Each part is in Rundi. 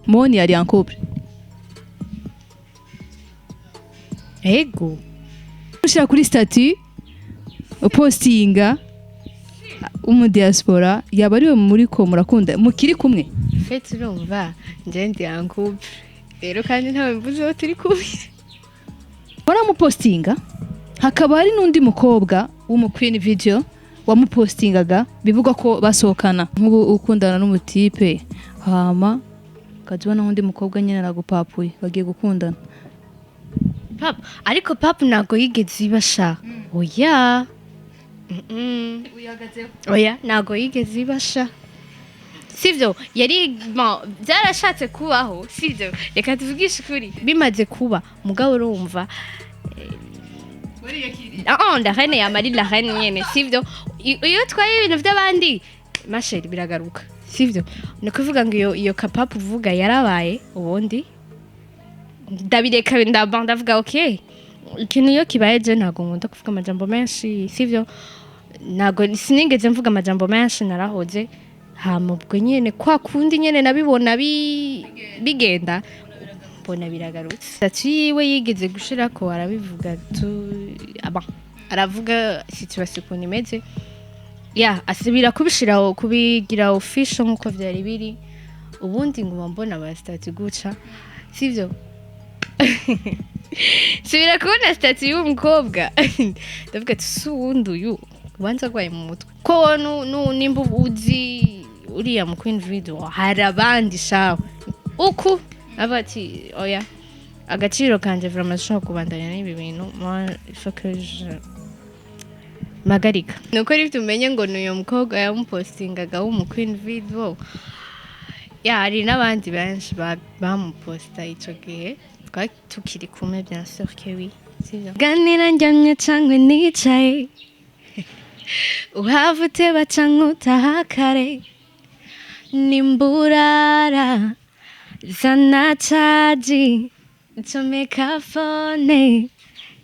Moni ari en couple? Ego. Ushira kuri statut upostinga umu diaspora, yaba ariwe muri ko murakunda mukiri kumwe? Fete, urumva njye ndi en couple rero, kandi ntawe mvuze uwo turi kumwe. Waramupostinga, hakaba hari n'undi mukobwa w'umu queen video wamupostingaga, bivugwa ko basohokana. Nk'ubu ukundana n'umutipe, hama ukaza ubona n'undi mukobwa nyine aragupapuye, bagiye gukundana. Papa, ariko papa ntabwo yigeze ibasha, oya. Oya, ntabwo yigeze ibasha, sivyo? Yari bon, byarashatse kubaho, sivyo? Reka tuvugishe ukuri, bimaze kuba, mugabo urumva, ah, la reine ya mari, la reine nyene, sivyo? Iyo utwaye ibintu by'abandi, ma chérie, biragaruka, sivyo? Ni ukuvuga ngo iyo kapapu uvuga yarabaye, ubundi ndabireka, ndaba ndavuga okay, ikintu iyo kibaye, je ntabwo nkunda kuvuga amajambo menshi, sivyo? Ntabwo, sinigeze mvuga amajambo menshi, narahoze. Hama ubwo nyene kwa kundi nyene nabibona bigenda, mbona biragarutse. Statut yiwe yigeze gushirako arabivuga tu aba aravuga situation ukuntu imeze, ya asubira kubishiraho, kubigira official nkuko vyari biri. Ubundi nguma mbona aba statut guca, sivyo? Subira kubona statut y'uwo mukobwa, ndavuga ati si uwundi uyu ubanza agwaye mu mutwe, ko nimba uzi uriya mu queen video, hari abandi shawe uku aba ati oya, agaciro kanje vraiment ashobora kubandanya n'ibi bintu, moi il faut que je mpagarika. Nuko rifite umenye ngo ni uyu mukobwa yamupostingaga w'umu queen video, ya hari n'abandi benshi bamuposta ico gihe twari tukiri kumwe, bien sûr que oui, sivyo? Ganira ndyamye cangwe nicaye, uhava uteba canke utaha kare, nimburara zana caji, ncomeka phone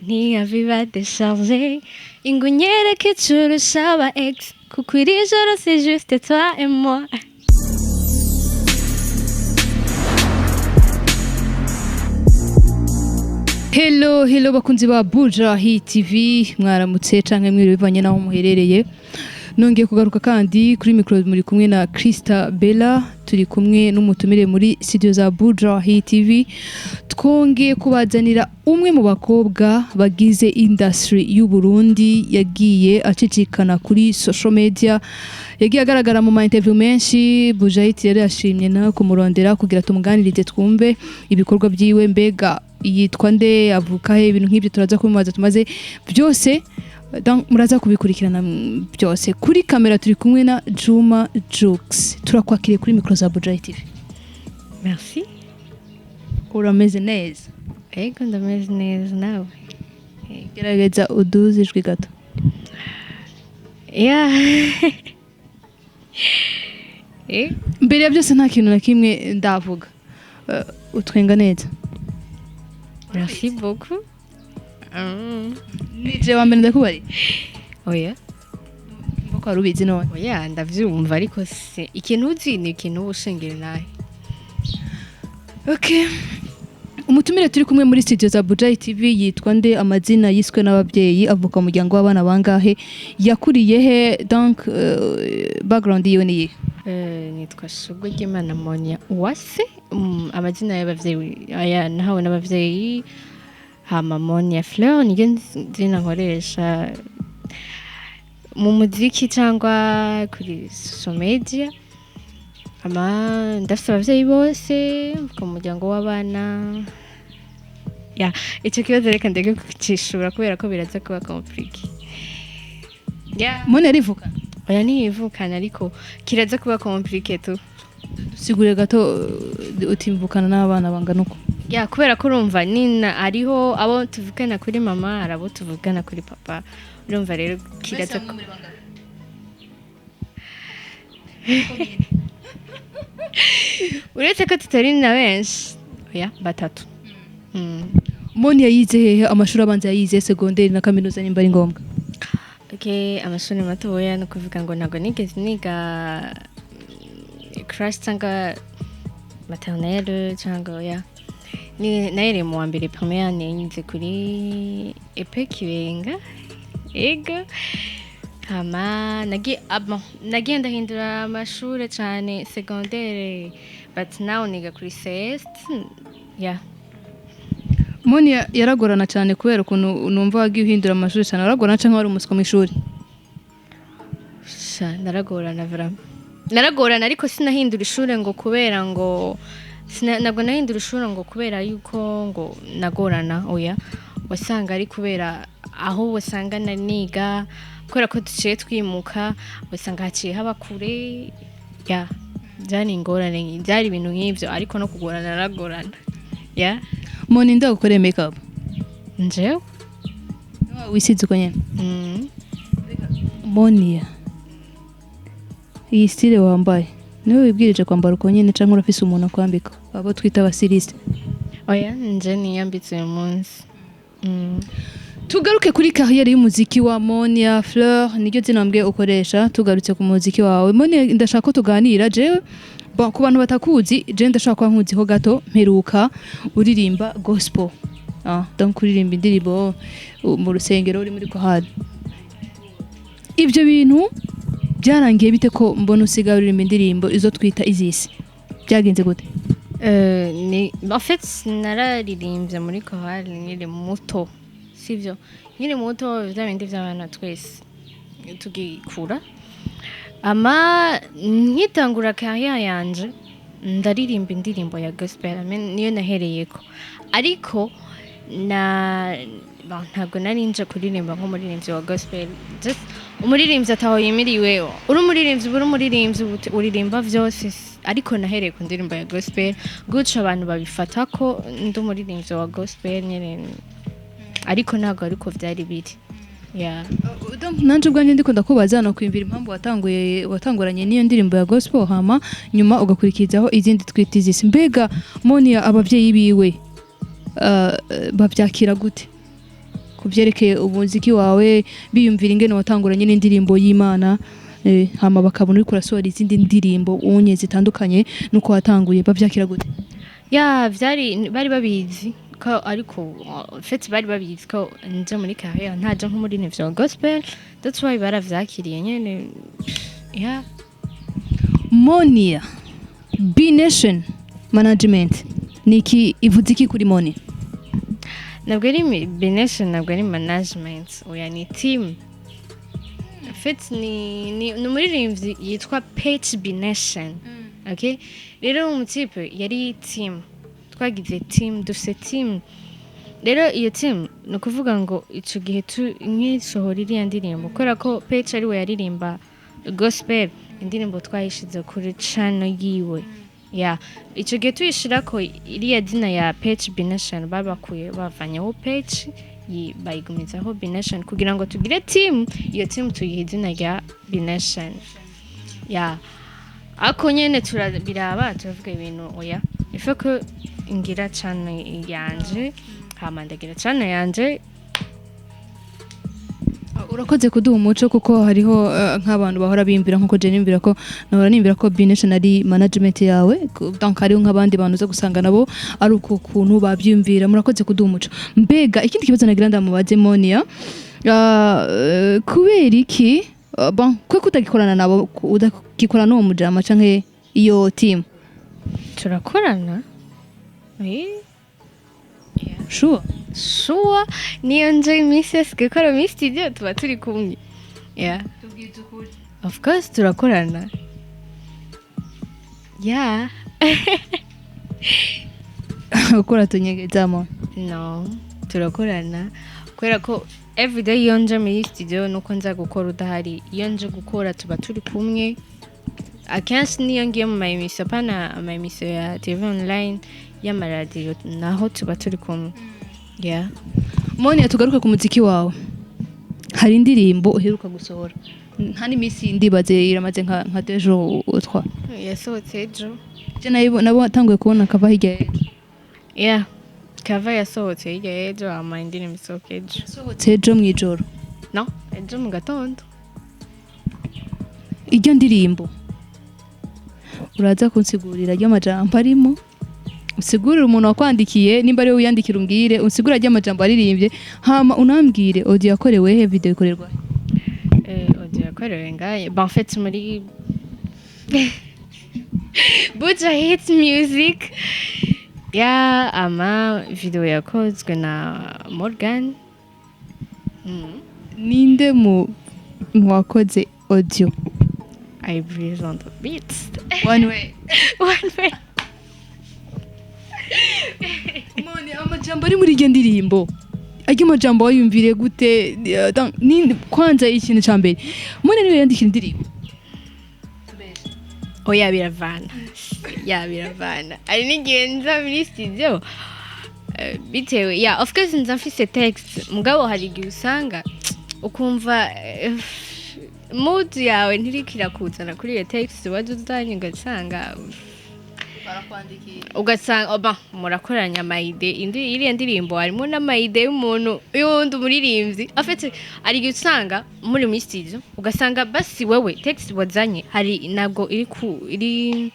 ntiyaviba déchargé, ingo unyereke ico urusha aba ex, kuko iri joro c'est juste toi et moi. Hello, hello bakunzi ba Buja Hit TV, mwaramutse canke mwiriwe bivanye naho muherereye. Nongeye kugaruka kandi kuri micro, muri kumwe na Krista Bella, turi kumwe n'umutumire muri studio za Buja Hit TV. Twongeye kubazanira umwe mu bakobwa bagize industry y'u Burundi, yagiye acicikana kuri social media, yagiye agaragara mu ma interview menshi. Buja Hit rero yashimye nawe kumurondera kugira tumuganirize, twumve ibikorwa byiwe, mbega yitwa nde, avuka he, ibintu nk'ibyo turaza kubimubaza tumaze byose. Donc muraza kubikurikirana byose. Kuri kamera turi kumwe na Juma Jux. Turakwakiriye kuri micro za Buja TV. Merci. Urameze neza? Ego, ndameze neza, nawe? Gerageza uduze ijwi gato. Ya. Eh. Mbere ya byose, nta kintu na kimwe ndavuga. Utwenga neza. Merci beaucoup. Nije wa mbere ndakubari. Oya. Ko wari ubizi none? Oya, ndavyumva, ariko se ikintu uzi ni ikintu uba ushingira nawe. Okay. Umutumire turi kumwe muri studio za Buja TV yitwa nde? Amazina yiswe n'ababyeyi, avuka mu muryango w'abana bangahe, yakuriye he? Donc background yiwe ni iyihe? Nitwa Shugwe Ry'Imana Monia Uwase. Amazina y'abavyeyi aya nahawe n'abavyeyi, hama Monia Fleur niryo zina nkoresha mu muziki cyangwa kuri social media. Hama ndafise abavyeyi bose, mvuka mu muryango w'abana. Ya, ico kibazo reka ndeke kukicishura kubera ko biraza kuba compliqué, ya. Mone arivuka? Oya, ntiyivukana, ariko kiraza kuba compliqué tu. Sigure gato, utimvukana n'abana bangana uko. Ya, kubera ko urumva nina hariho abo tuvugana kuri mama, hari abo tuvugana kuri papa, urumva rero kiraza uretse ko tutari na benshi, oya, batatu. Moni yayize hehe? Amashuri abanza yayize, segonderi na kaminuza nimba ari ngombwa. Okay, amashuri matoya, ni ukuvuga ngo ntabwo nigeze niga crash cyangwa Maternelle cyangwa ya ni nahereye mu wa mbere première année, nyize kuri EP Kibenga. Ego, hama nagiye, ah, bon, nagiye ndahindura amashure cyane secondaire, but now niga kuri CEST, yeah. Moni yaragorana cyane kubera ukuntu numva wagiye uhindura amashuri cyane. Waragorana cyangwa wari umuswa mu ishuri? Sha, naragorana vraiment, naragorana, ariko sinahindura ishure ngo kubera ngo ntabwo nahindura ishure ngo kubera yuko ngo nagorana, oya. Wasanga ari kubera aho wasanga nari niga, kubera ko duciye twimuka, wasanga haciye haba kure ya byari ingorane, byari ibintu nk'ibyo, ariko no kugorana naragorana, ya. Moni, ndagukoreye makeup? Njewe? Wisize uko nyene? Mm. Monia, iyi style wambaye niwe wibwirije kwambara uko nyene canke urafise umuntu akwambika, abo twita aba styliste? Oya, nje niyambitse uyu munsi. Tugaruke kuri carrière y'umuziki wa Monia Fleur, niryo zina wambwiye ukoresha. Tugarutse ku muziki wawe, Monia, ndashaka ko tuganira. Jewe, bon, ku bantu batakuzi, je ndashaka kuba nkuziho gato. Mperuka uririmba gospel, donc kuririmba indirimbo mu rusengero, uri muri kohari. Ibyo bintu byarangiye bite ko mbona usigaye uririmba indirimbo izo twita izisi? Byagenze gute? Ni en fait nararirimbye muri chorale nkiri muto, sivyo? Nkiri muto, vya bindi vy'abana twese tugikura. Ama nkitangura carrière yanje ndaririmba indirimbo ya gospel, I mean, niyo nahereyeko, ariko na bon, ntabwo nari nje kuririmba nk'umuririmbyi wa gospel, just umuririmbyi ataho yimiriwe. Uri umuririmbyi, uba uri umuririmbyi, uririmba vyose, ariko nahereye ku ndirimbo ya gospel gutyo abantu babifata ko ndi umuririmbyi wa gospel nyene, ariko ntabwo ariko vyari biri, yeah. Donc nanje ubwanjye ndiko ndakubaza, no kwiyumvira impamvu watanguye, watanguranye n'iyo ndirimbo ya gospel, hama nyuma ugakurikizaho izindi twita izisi. Mbega Monia, abavyeyi biwe bavyakira gute ku vyerekeye umuziki wawe, biyumvira ingene watanguranye n'indirimbo y'Imana, hama bakabona uriko urasohora izindi ndirimbo unye zitandukanye nuko watanguye, bavyakira gute? Ya, vyari bari babizi ko, ariko en fait bari babizi ko nje muri carrière ntaje nk'umuririmbyi wa gospel, that's why baravyakiriye nyene, yeah. Monia, B Nation Management niki? Ivuze iki kuri Monia? Ntabwo ari Benation, ntabwo ari management, oya, ni team. En fait ni umuririmbyi yitwa Page B Nation, okay? Rero uwo mutipe yari team, twagize team, dufise team. Rero iyo team ni ukuvuga ngo ico gihe nkisohora iriya ndirimbo, kubera ko Page ariwe yaririmba gospel, indirimbo twayishize kuri channel yiwe. Ya, ico gihe tuyishirako iriya zina ya Page B Nation, babakuye bavanyeho Page, bayigumizaho B Nation kugira ngo tugire team. Iyo team tuyiha izina rya B Nation. Ya, ako nyene turabiraba, turavuga ibintu, oya, ife ko ngira channel yanje, hama ndagira channel yanje. Urakoze kuduha umuco, kuko hariho nk'abantu bahora biyumvira nkuko je nimvira ko nahora nimvira ko B Nation ari management yawe. Donc hariho nk'abandi bantu uza gusanga nabo ari uko kuntu bavyumvira. Murakoze kuduha umuco. Mbega ikindi kibazo nagira ndamubaze Monia, kubera iki, bon, kwe kutagikorana nabo, udagikorana n'uwo mujama canke iyo team? Turakorana. Eh, Sure? Sure, niyo nje iminsi yose gukora muri studio tuba turi kumwe, yeah. Of course turakorana, yeah. Ukora tunyegezamo. No, turakorana kubera ko everyday iyo nje muri studio nuko nza gukora udahari, iyo nje gukora tuba turi kumwe. Akenshi niyo ngiye mu ma émission, apana ama émission ya TV online, y'amaradiyo, naho tuba turi kumwe, yeah. Monia, tugaruke ku muziki wawe. Hari indirimbo uheruka gusohora nta n'iminsi, ndibaze iramaze nka 2 jours ou 3. Yasohotse ejo. Je nabo natanguye kubona kava hirya y'ejo. Yeah, cover yasohotse hirya y'ejo, hama indirimbo isohoka ejo. Yasohotse ejo mw'ijoro? No, ejo mu gatondo. Iryo ndirimbo Uraza kunsigurira ry'amajambo arimo, usigurire umuntu wakwandikiye, nimba ariwe wiyandikira umbwire, unsigurire ry'amajambo aririmbye, hama unambwire audio yakorewe he, video ikorerwa he. Audio yakorewe ngaye, bon, en fait muri Buja Hit Music ya ama video yakozwe na Morgan. Ninde mu wakoze audio? I breathe on the beats. One way. One way. Mone, amajambo ari muri iyo ndirimbo, aryo majambo wayumvire gute? Kwanza ikintu ca mbere, Mone niwe yandikira indirimbo? Oya, biravana, ya biravana. Hari n'igihe nza muri studio, bitewe, ya of course nza mfise text, mugabo hari igihe usanga ukumva mood yawe ntiriko irakuzana kuri iyo text waje uzanye, ugasanga oba murakoranya ama idées. Indi iriya ndirimbo harimo n'ama idées y'umuntu y'uwundi umuririmbyi afite. Hari igihe usanga muri studio ugasanga basi wewe text wazanye hari ntabwo iri ku iri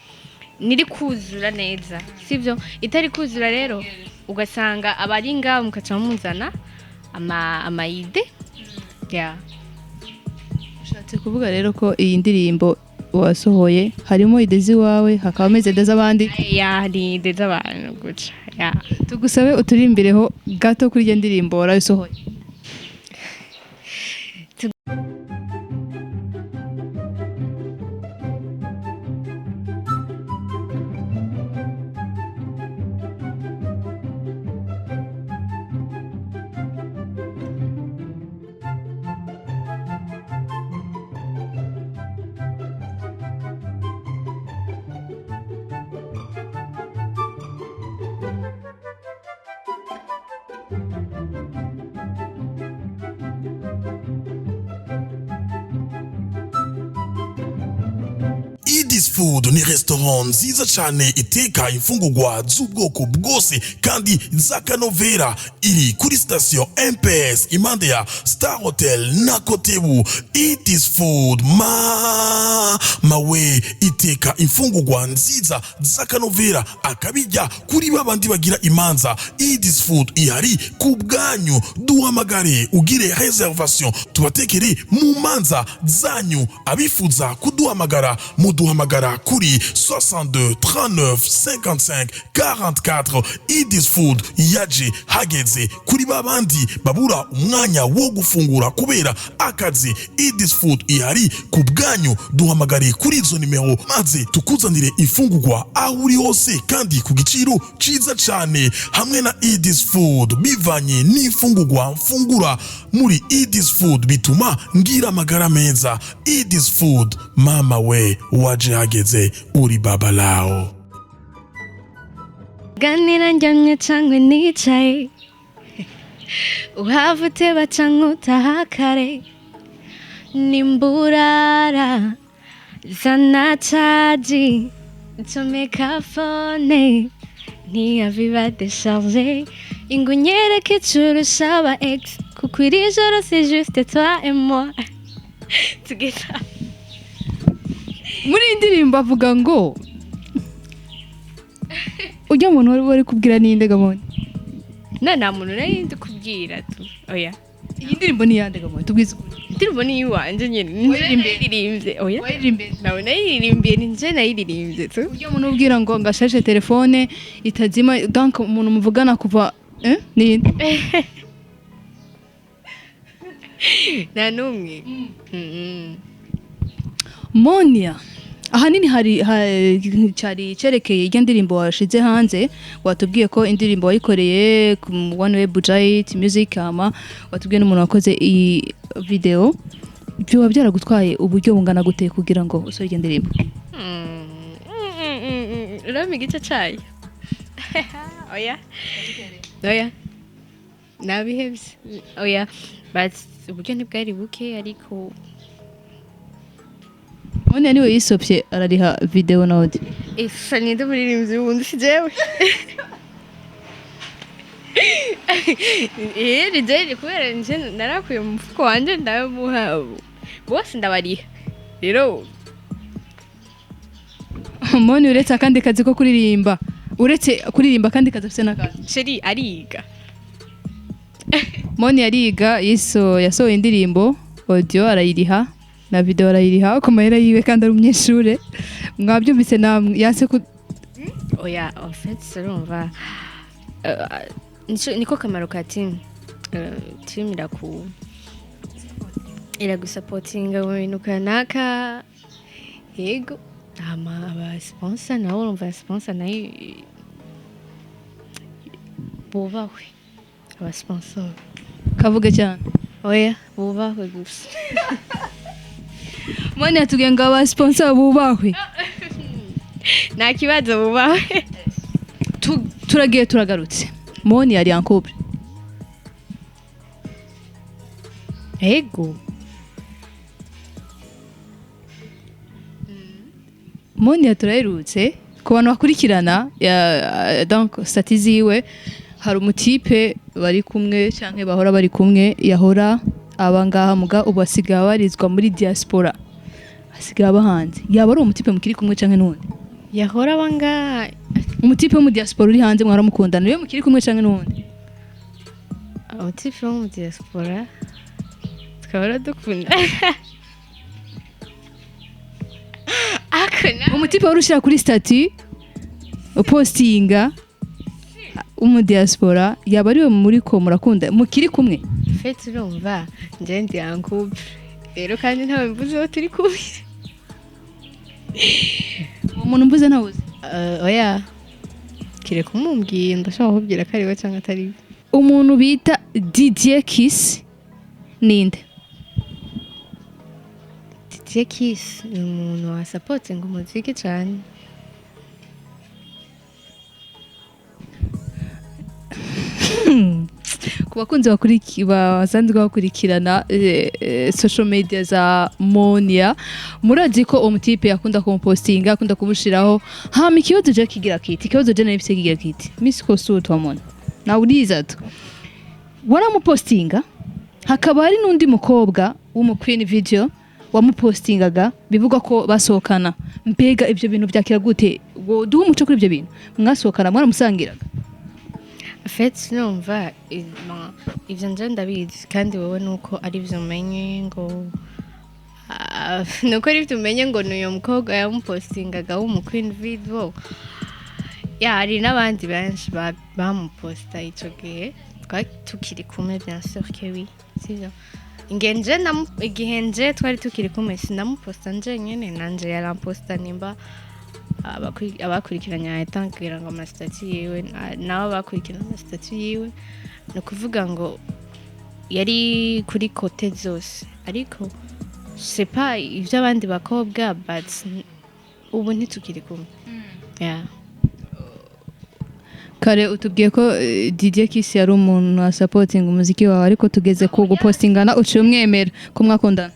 niri kuzura neza, sibyo? Itari kuzura rero ugasanga abari ngaho mukaca muzana ama idées, yeah. Ushatse kuvuga rero ko iyi ndirimbo wasohoye harimo idées z'iwawe, hakabamo idées z'abandi? Ya, ni idées z'abantu guca, ya. Tugusabe uturimbireho gato kuri iyo ndirimbo warayisohoye. Idis Food ni restaurant nziza cyane iteka imfungurwa z'ubwoko bwose kandi z'akanovera. Iri kuri station MPS, impande ya Star Hotel na Kotebu. Idis Food, ma mawe, iteka imfungurwa nziza z'akanovera, akabijya kuri babandi bagira imanza. Idis Food ihari ku bwanyu. Duhamagare ugire reservation, tubatekere mu manza zanyu. Abifuza kuduhamagara, muduhamagara kuri 62 39 55 44. Idis Food yaje hageze kuri babandi babura umwanya wo gufungura kubera akazi. Idis Food ihari ku bwanyu. Duhamagare kuri izo nimero maze tukuzanire imfungurwa aho uri hose kandi ku giciro ciza cyane. Hamwe na Idis Food, bivanye n'imfungurwa mfungura muri Idis Food bituma ngira amagara meza. Idis Food, mama we, waje hageze, uri baba lao. Ganira ndyamye cangwe nicaye, uhava uteba canke utaha kare, nimburara zana caji, ncomeka phone ntiyaviba déchargé, ingo unyereke ico urusha aba ex, kuko iri joro c'est juste toi et moi together. Muri iyi ndirimbo avuga ngo ujya muntu wari kubwira ninde, Gamoni? Na nta muntu nari ndi kubwira tu, oya. Iyi ndirimbo ni iyande, Gamoni? Tubwize ukuri. Indirimbo ni iwanje nyene. Wayiririmbiye? Nayiririmbye, oya. Wayiririmbiye? Nawe nayiririmbiye, ni nje nayiririmbye tu. Ujya muntu ubwira ngo ngashashe telefone itazima, donc umuntu muvugana kuva, ninde? Nta n'umwe. Monia, ahanini hari cyari cyerekeye irya ndirimbo washize hanze. Watubwiye ko indirimbo wayikoreye ku One Way Budget Music, hama watubwiye n'umuntu wakoze iyi video. Byoba byaragutwaye uburyo bungana gute kugira ngo usohore iyo ndirimbo? Urampa igice cayo? Oya, oya, nabihevye, oya. But uburyo ntibwari buke, ariko Monia niwe yisopye arariha video na audio? Esa ninde muririmbyi wundi si jewe? Ni jewe, kubera nje narakuye mu mufuko wanje ndamuha, bose ndabariha rero. Moni, uretse akandi kazi ko kuririmba, uretse kuririmba akandi kazi afise n'akazi? Chéri ariga. Moni ariga. Yiso yasohoye indirimbo, audio arayiriha na video arayiriha ku mahera yiwe, kandi ari umunyeshure. Mwabyumvise namwe, yanse ku Oya, en fait urumva, niko kamaro ka team. Team iragusapotinga mu bintu kanaka. Yego, hama aba sponsor nabo, urumva, sponsor nayo bubahwe, aba sponsor. Kavuge cyane. Oya, bubahwe gusa. Moni yatubwiye ngo aba sponsor bubahwe. Nta kibazo, bubahwe. Turagiye turagarutse. Moni yari en couple? Ego. Moni turaherutse ku bantu bakurikirana donc statut ziwe, hari umutipe bari kumwe canke bahora bari kumwe, yahora aba ngaha, muga ubu asigaye abarizwa muri diaspora, asigaye aba hanze. Yaba ari umutipe mukiri kumwe canke n'uwundi? Yahora abanga? Umutipe wo mu diaspora uri hanze, mwaramukundana, niwe mukiri kumwe canke n'uwundi? Abatipe bo mu diaspora tukaba dukunda ako na Umutipe wari ushyira kuri statut upostinga wo diaspora, yaba ariwe muri ko murakunda, mukiri kumwe? Fait, urumva, njye ndi en couple rero, kandi ntawe mvuze uwo turi kumwe. Uwo muntu mvuze ntawuzi? Oya, kireka umumbwiye ndashobora kukubwira ko ari we cyangwa atari we. Umuntu bita Didier Kiss ninde? Didier Kiss ni umuntu wasapotinga umuziki cyane. Ku bakunzi basanzwe bakurikirana social media za Monia, murazi ko uwo mutipe akunda kumupostinga, akunda kumushiraho. Hama ikibazo je kigira kiti, ikibazo je nari mfise kigira kiti: Miss Kosu Mona, nauliza tu, waramupostinga, hakaba hari n'undi mukobwa w'umu Queen Video wamupostingaga, bivugwa ko basohokana. Mbega ibyo bintu byakira gute? Ngo duhe umuco kuri ibyo bintu. Mwasohokana, mwaramusangiraga? En fait numva bon, ivyo nje ndabizi, kandi wowe nuko ari vyo umenye ngo nuko ari vyo umenye ngo n'uyo mukobwa yamupostingaga w'umu Queen Video. Ya, hari n'abandi benshi bamuposta ico gihe twari tukiri kumwe, bien sûr que oui, sivyo? Ngenje igihe nje twari tukiri kumwe, sinamuposta nje nyene, nanje yaramposta. Nimba abakurikiranye ahita kugira ngo amastatut yiwe nabo bakurikirana amastatut yiwe, ni ukuvuga ngo yari kuri côté zose. Ariko c'est pas ivy'abandi bakobwa, but ubu ntitukiri kumwe, yeah. Kare utubwiye ko Didier Kiss yari umuntu wa supporting umuziki wawe, ariko tugeze ku gupostingana uciye umwemera ko mwakundana.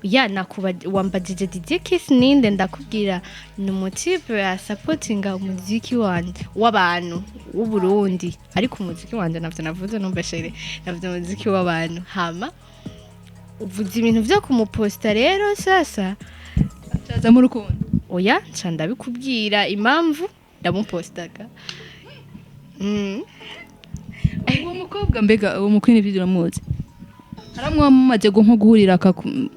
Ya, nakuba wambajije Didier Kiss ninde, ndakubwira ni umutipe asapotinga umuziki wanje w'abantu w'Uburundi, ariko umuziki wanje navyo navuze, numva chéri, navuze umuziki w'abantu. Hama uvuze ibintu vyo kumuposta rero sasa. Cazamo urukundo. Oya, nca ndabikubwira impamvu ndamupostaga. Uwo mukobwa, mbega uwo mu Queen Video uramuzi? Haramwe mumaze nko guhurira akaku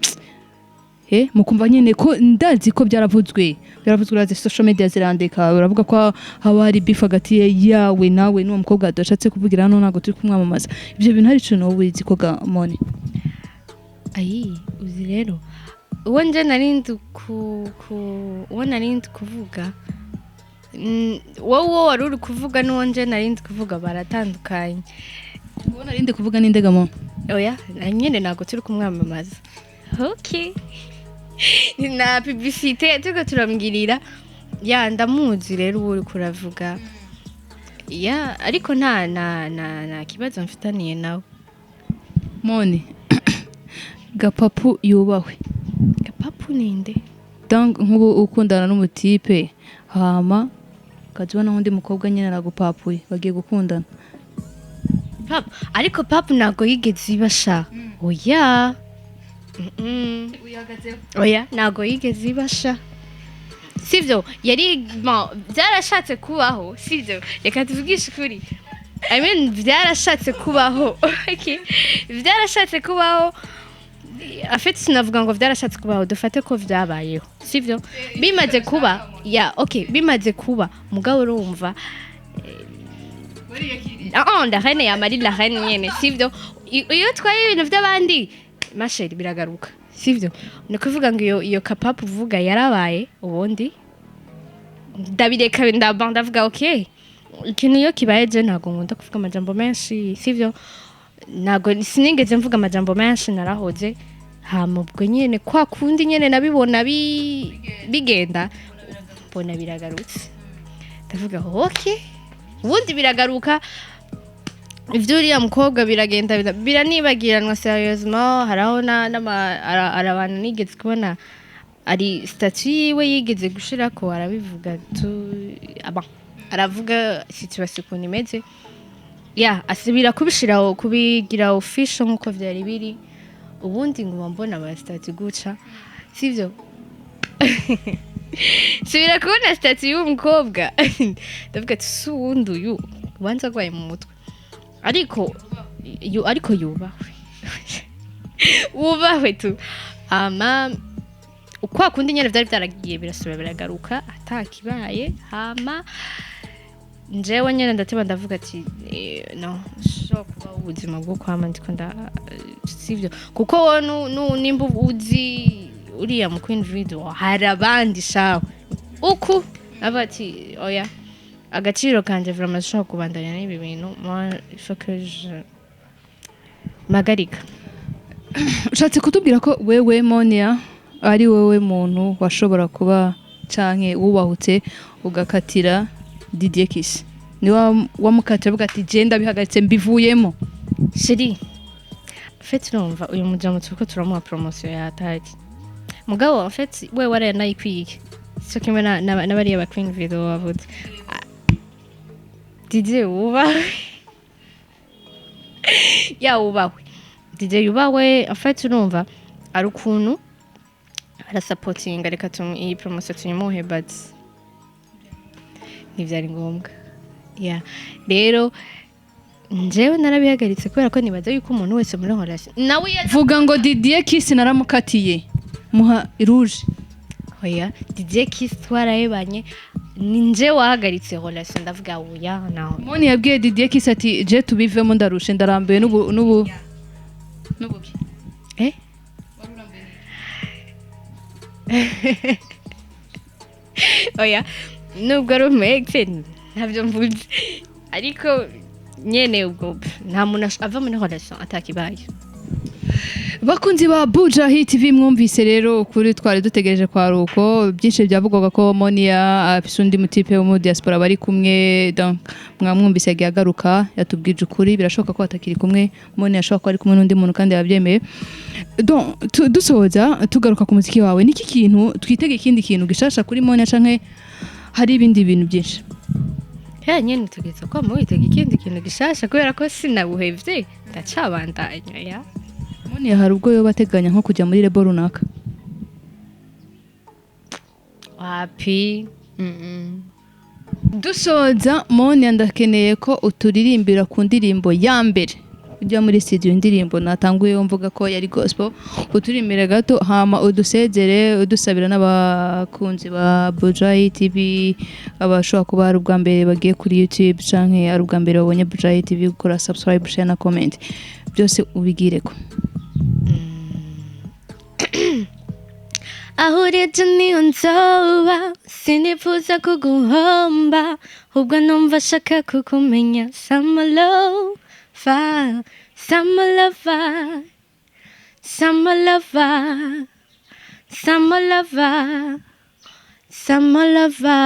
mukumva nyene ko ndazi ko byaravuzwe, byaravuzwe, urazi social media zirandika, baravuga ko haba hari beef hagati yawe nawe n'uwo mukobwa tudashatse kuvugira hano, ntabwo turi kumwamamaza. Ibyo bintu hari ikintu wowe uzi ko ga Moni? Ayi, uzi rero uwo nje narindi ku uwo narindi kuvuga, wowe wari uri kuvuga n'uwo nje narindi kuvuga baratandukanye. Uwo narindi kuvuga ni ga Moni? Oya, na nyene ntabwo turi kumwamamaza, okay, ni na publicité turiko turamugirira. Ya, ndamuzi rero uwo uriko uravuga, ya, ariko nta na kibazo mfitaniye nawe. Moni, gapapu yubahwe. Gapapu ninde? Donc nk'ubu ukundana n'umutipe, hama ukaza ubona n'undi mukobwa nyine aragupapuye, bagiye gukundana. Papu, ariko papu ntabwo yigeze ibasha, oya. Oya, ntabwo yigeze ibasha. Sivyo? Yari, bon, byarashatse kubaho, sivyo? Reka tuvugishe ukuri. I mean, byarashatse kubaho, okay, byarashatse kubaho. En fait, sinavuga ngo byarashatse kubaho, dufate ko vyabayeho, sivyo? Bimaze kuba, ya, okay, bimaze kuba, mugabo urumva, ah, la reine ya mari, la reine nyene, sivyo? Iyo utwaye ibintu by'abandi, ma chérie, biragaruka, sivyo? Ni ukuvuga ngo iyo kapapu uvuga yarabaye, ubundi ndabireka, ndaba ndavuga okay, ikintu iyo kibaye, je ntabwo nkunda kuvuga amajambo menshi, sivyo? Ntabwo, sinigeze mvuga amajambo menshi, narahoze. Hama ubwo nyene kwa kundi nyene nabibona bigenda, mbona biragarutse, ndavuga okay. Ubundi biragaruka, ivyo uriya mukobwa biragenda, biranibagiranwa. Sérieusement, haraho hari abantu nigeze kubona ari statut yiwe yigeze gushirako, arabivuga tu aba aravuga situation ukuntu imeze, ya, asubira kubishiraho, kubigira official nkuko vyari biri. Ubundi nguma mbona ama statut guca, sivyo? Subira kubona statut y'uwo mukobwa, ndavuga ati si uwundi uyu ubanza arwaye mu mutwe, ariko ariko yubahwe, wubahwe tu. Hama kwa kundi nyene vyari vyaragiye, birasubira biragaruka atakibaye. Hama njewe nyene ndateba, ndavuga ati no shobora kuba ubuzima bwo kwama ndiko nda, sivyo? Kuko wowe nimba uzi uriya mu Queen Video, hari abandi shawe uku aba ati oya, agaciro kanje vraiment shobora kubandanya n'ibi bintu, moi il faut que je mpagarika. Ushatse kutubwira ko wewe Monia ari wowe muntu washobora kuba canke wubahutse ugakatira Didier Kiss, ni wamukatira avuga ati je ndabihagaritse, mbivuyemo? Chérie, en fait urumva uyu mujama turiko turamuha promotion ya hatari, mugabo en fait we waranayikwiye, cyo kimwe n'abariya ba Queen Video bavuze. Ah, Didier wubahwe, ya, wubahwe Didier, yubahwe. En fait urumva ari ukuntu arasapotinga, reka iyi promotion tuyimuhe, but ntivyari ngombwa. Ya, rero njyewe narabihagaritse kubera ko nibaza yuko umuntu wese muri relation nawe iyo Vuga ngo Didier Kiss naramukatiye, muha rouge. Oya, Didier Kiss twarahebanye, ni nje wahagaritse relation, ndavuga oya nawe. Moni yabwiye Didier Kiss ati je tubivemo, ndarushe, ndarambiwe n'ubu n'ubuki. Eh, oya, nubwo ari umu ex ntabyo mvuze, ariko nyene ubwo pff, nta muntu ava muri relation atakibaye. Bakunzi ba Buja Hit TV, mwumvise rero ukuri twari dutegereje kwa ruko. Byinshi byavugwaga ko Monia afise undi mutipe wo mu diaspora bari kumwe, donc mwamwumvise yagiye agaruka yatubwije ukuri. Birashoboka ko batakiri kumwe, Monia ashobora kuba ari kumwe n'undi muntu kandi yabyemeye. Donc dusoza, tugaruka ku muziki wawe, niki kintu twitege, ikindi kintu gishasha kuri Monia, canke hari ibindi bintu byinshi? Ya, nyene tugeze ko witega ikindi kintu gishasha kubera ko sinabuhevye, ndacabandanya, ya. Monia hari ubwo yoba ateganya nko kujya muri label runaka? Wapi. Dusoza, Monia, ndakeneye ko uturirimbira ku ndirimbo ya mbere ujya muri studio, indirimbo natanguye mvuga ko yari gospel. Uturirimbire gato, hama udusezere, udusabira n'abakunzi ba Bujayi TV, abashobora kuba ari ubwa mbere bagiye kuri YouTube canke ari ubwa mbere babonye Bujayi TV, gukora subscribe, share na comment, byose ubigireko. Aho urebye niyo nzoba, sinifuza kuguhomba, ubwo numva ashaka kukumenya. Samalova, samalova, samalova, samalova, samalova.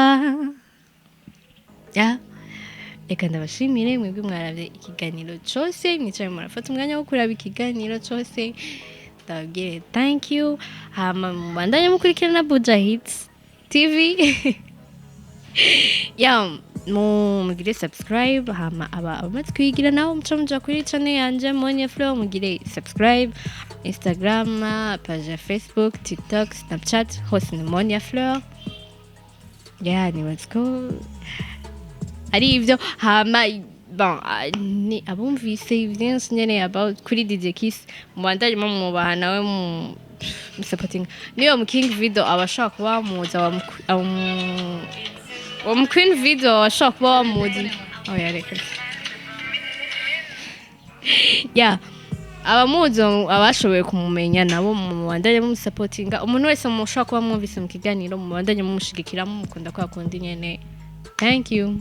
Ya, reka ndabashimire mwebwe mwarabye ikiganiro cyose, mwicaye murafata umwanya wo kuraba ikiganiro cyose, ndababwire thank you. Hama mubandanye mukurikirana Buja Hits TV, ya, mugire subscribe. Hama aba abamaze kuyigira nabo muca muja kuri channel yanje Monia Flow, mugire subscribe, Instagram, page ya Facebook, TikTok, Snapchat, hose ni Monia Flow. Ya, nibaza ko ari ibyo. Hama bon, ni abumvise byinshi nyene about kuri DJ Kiss, mubandanye mumwubaha nawe mu supporting niyo mu King Video abashaka kuba bamuzi, abo mu Queen Video abashaka kuba bamuzi. Oya, reka, ya, abamuzi, abashoboye kumumenya nabo mubandanye mumusupportinga. Umuntu wese mushobora kuba mwumvise mu kiganiro, mubandanye mumushigikira, mumukunda kwa kundi nyene. Thank you.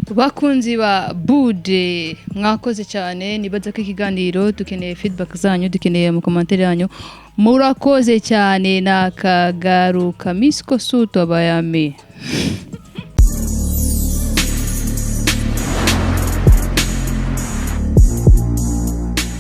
Bakunzi ba Bude, mwakoze cyane. Nibaza ko ikiganiro dukeneye feedback zanyu, dukeneye mu commentaire yanyu. Murakoze cyane, nakagaruka. Misko suto abayami.